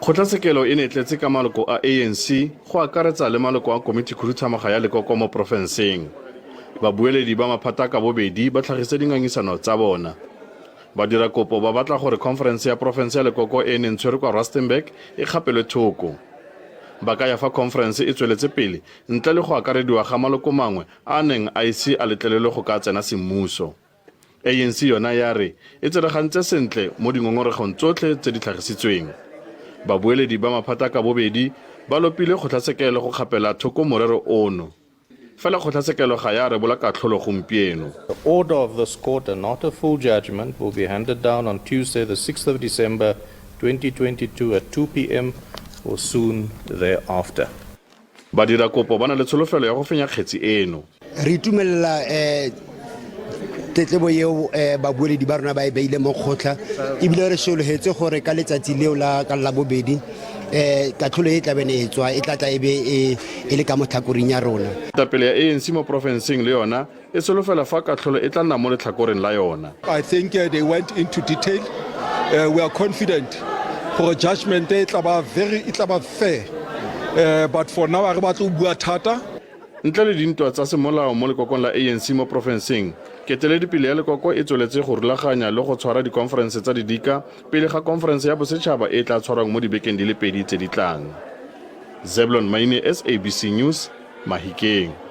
Kgotlatshekelo e ne e tletse ka maloko a ANC go akaretsa le maloko a komitikhuduthamaga ya lekoko mo porofenseng. Babueledi ba maphata ka bobedi ba tlhagise dingangisano tsa bona. Badirakopo ba batla gore khonferense ya porofense ya lekoko e e neng tshwerwe kwa Rustenburg e kgapelwe thoko. Ba kaya fa khonferense e tsweletse pele ntle le go akarediwa ga maloko mangwe a a neng a ise a letlelelwe go ka tsena semmuso. ANC yona ya re e tseregantse sentle mo dingongoregong tsotlhe tse di tlhagisitsweng. Babueledi ba maphata ka bobedi ba lopile kgotlatshekelo go kgapela thoko morero ono. Fela kgotlatshekelo ga ya rebola katlholo gompieno. The order of this court and not a full judgment will be handed down on Tuesday the 6th of December 2022 at 2 p.m. or soon thereafter. Badirakopo ba na le tsholofelo ya go fenya kgetsi eno. Re itumelela um tletlebo eo um babueledi ba rona ba e beile mo kgotla, ebile re sologetse gore ka letsatsi leo la ka Labobedi um katlholo e tla bene e tswa e tla tla e be e, e le ka mo tlhakoring ya rona. Ketapele ya ANC mo porofenseng le yona e solofela fa katlholo e tla nna mo letlhakoreng la yona. I think they went into detail. We are confident gore judgment e tla ba very e tla ba fair. But for now a re batle go bua thata. Ntle le dintwa tsa semolao mo lekokong la ANC mo porofenseng, keteledipele ya lekoko e tsweletse go rulaganya le go tshwara dikonferense tsa didika pele ga konferense ya bosetšhaba e e tla tshwarwang mo dibekeng di le pedi tse di tlang. Zeblon Maine, SABC News, Mahikeng.